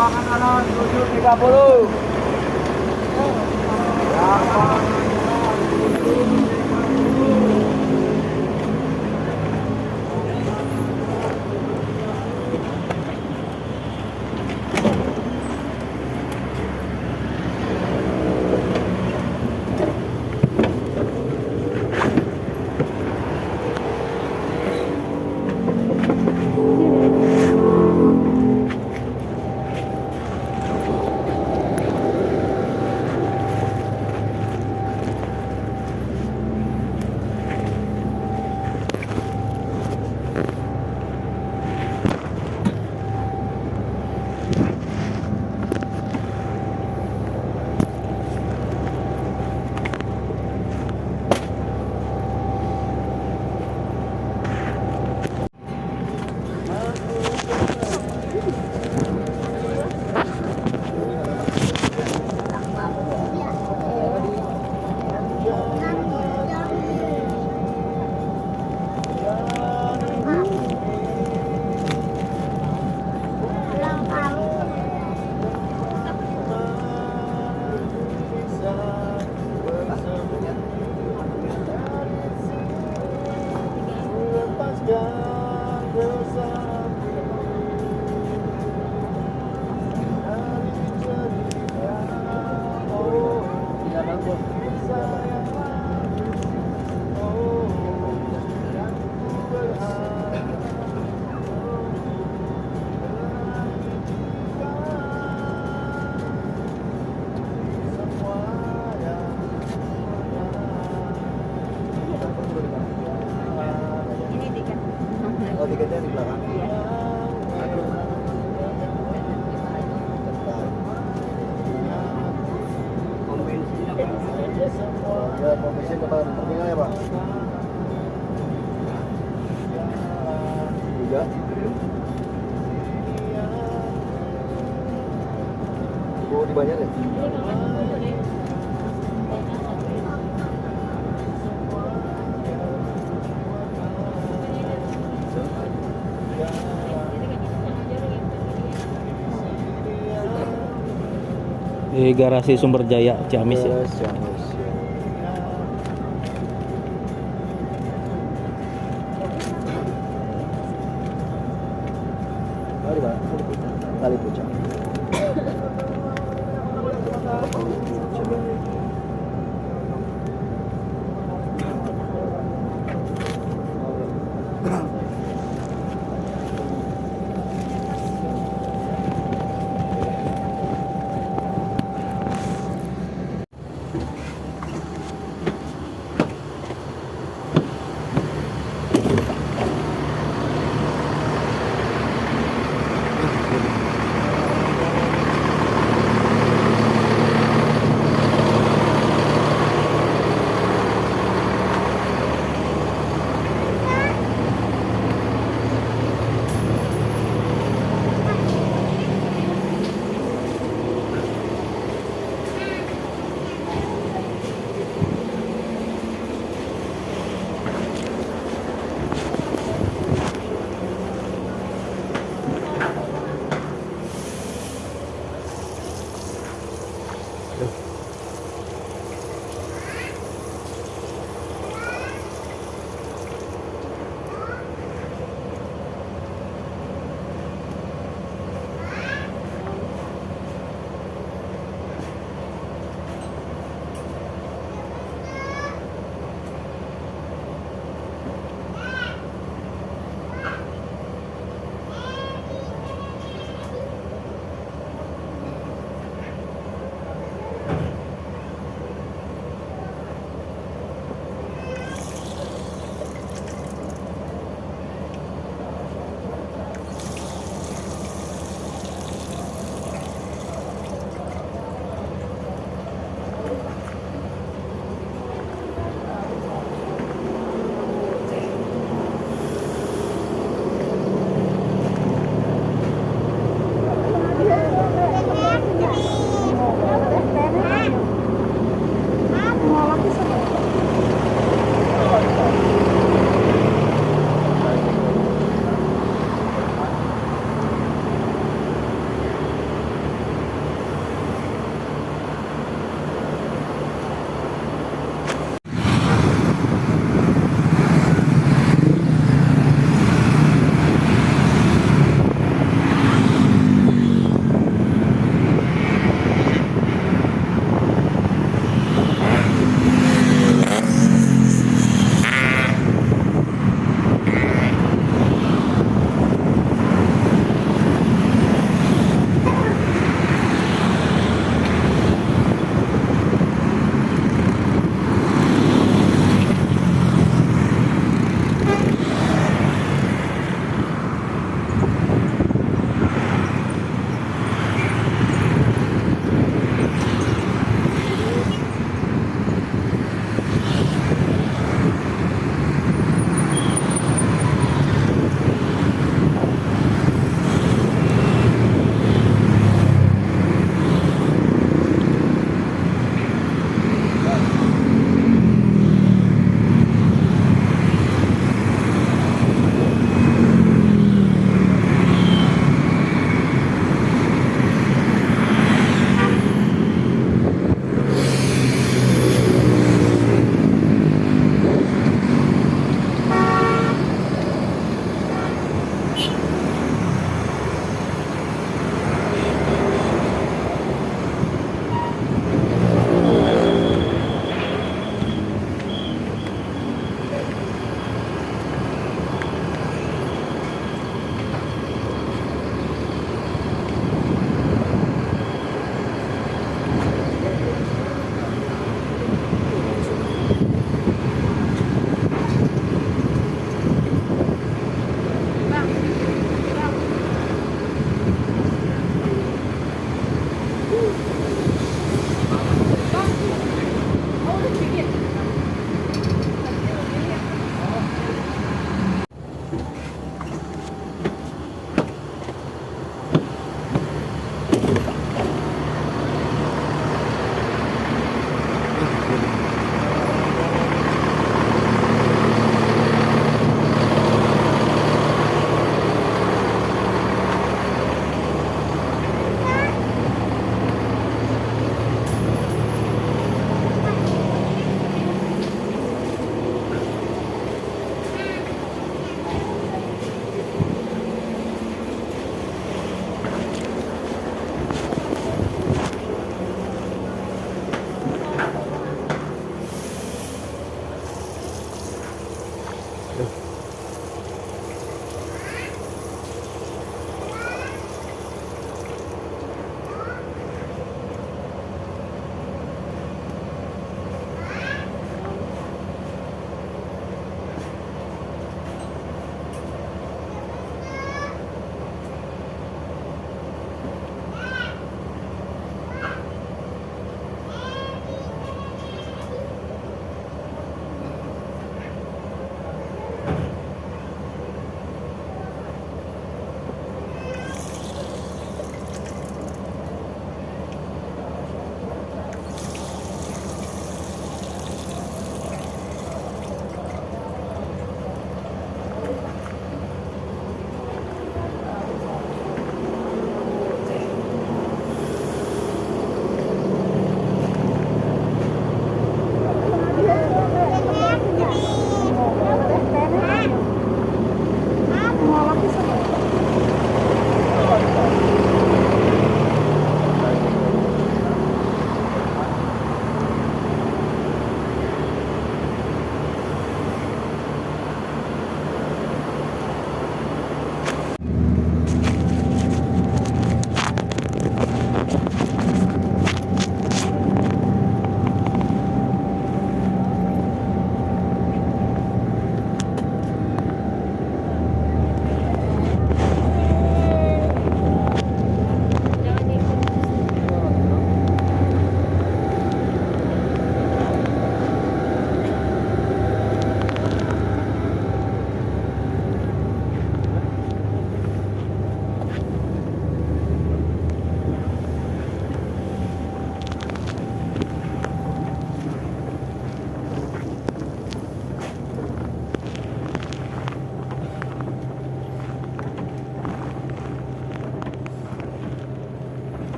Lapangan Alon 7.30. Lapangan Alon 7.30. Ini tiket. Oh, tiketnya di belakang. Iya. Ya, pom bensin depan terminal ya, Pak? Tiga. Bu, dibayar ya? Di garasi Sumber Jaya Ciamis ya. Yes, Ciamis ya. Mari, Pak. Tali pucang. Tali pucang.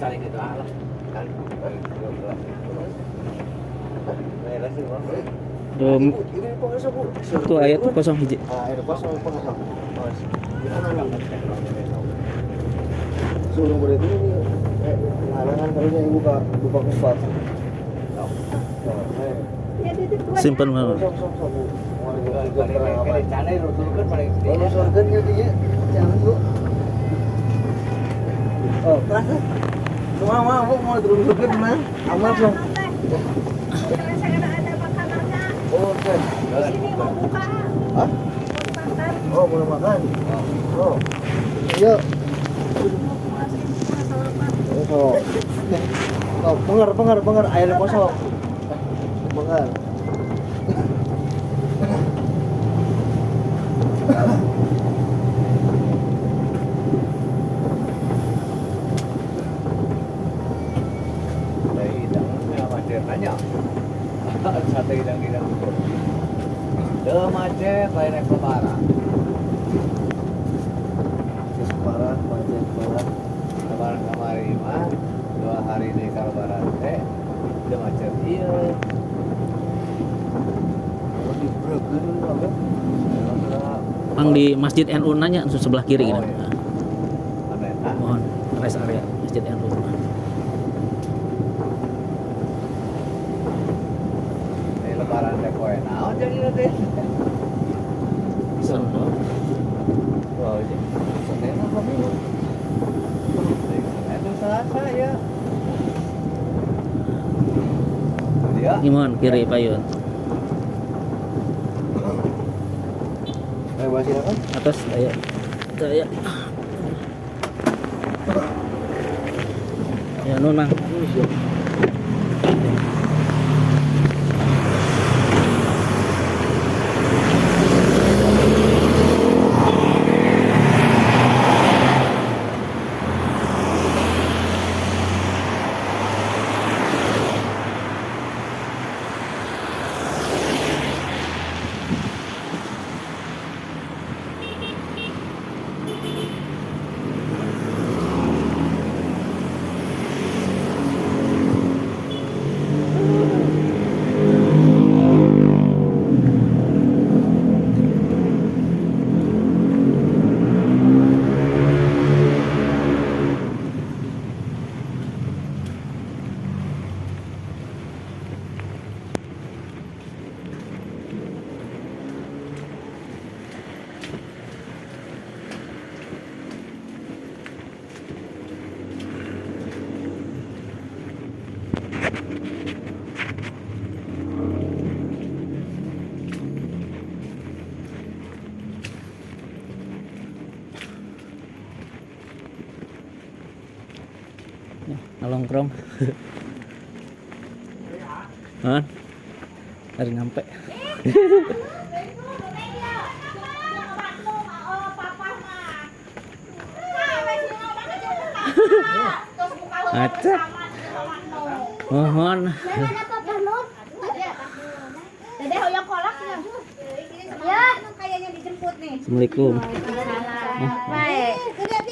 Kali gitu lah. Itu ayat tuh kosong hiji. Ah, air kosong kosong. Suruh boleh itu halangan terusnya ibu kak buka kupat. Simpen mana? Oh, terasa. Mau mau turun surga mah. Aman sok. Saya ada makanannya. Oh, oke. Di sini mau buka. Hah? Mau makan. Oh, mau makan. Oh. Iya. Oh. Oh, pengar air kosong. Pengar. Sate hidang-hidang teu macet lain rek lebaran. Terus parah, macet parah. Lebaran kamari mah 2 hari deui ka lebaran teh teu macet ieu. Oh, di Breukeun apa? Mang di Masjid NU nanya sebelah kiri gitu. Oh, iya. Mohon rest area Masjid NU. Lebaran teh poe naon jadi teh? Senin. Oh, Senin apa Minggu? Senin Selasa ya. Dia. Gimana kiri payun? Ayo bahas silakan. Atas ayo. Ayo. Ya nun Mang. Nongkrong. Hah? Hari nyampe. Acak. Mohon. Ya, kayaknya dijemput nih. Assalamualaikum. Baik.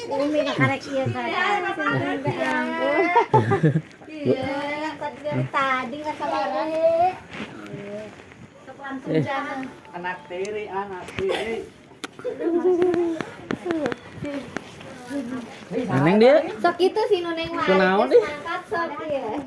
Umi karek ieu tadi nggak sabaran. Langsung jalan. Anak tiri, anak tiri. Neneng dia. Sok itu sih nuneng mah. Kunaon deh? Sok ya.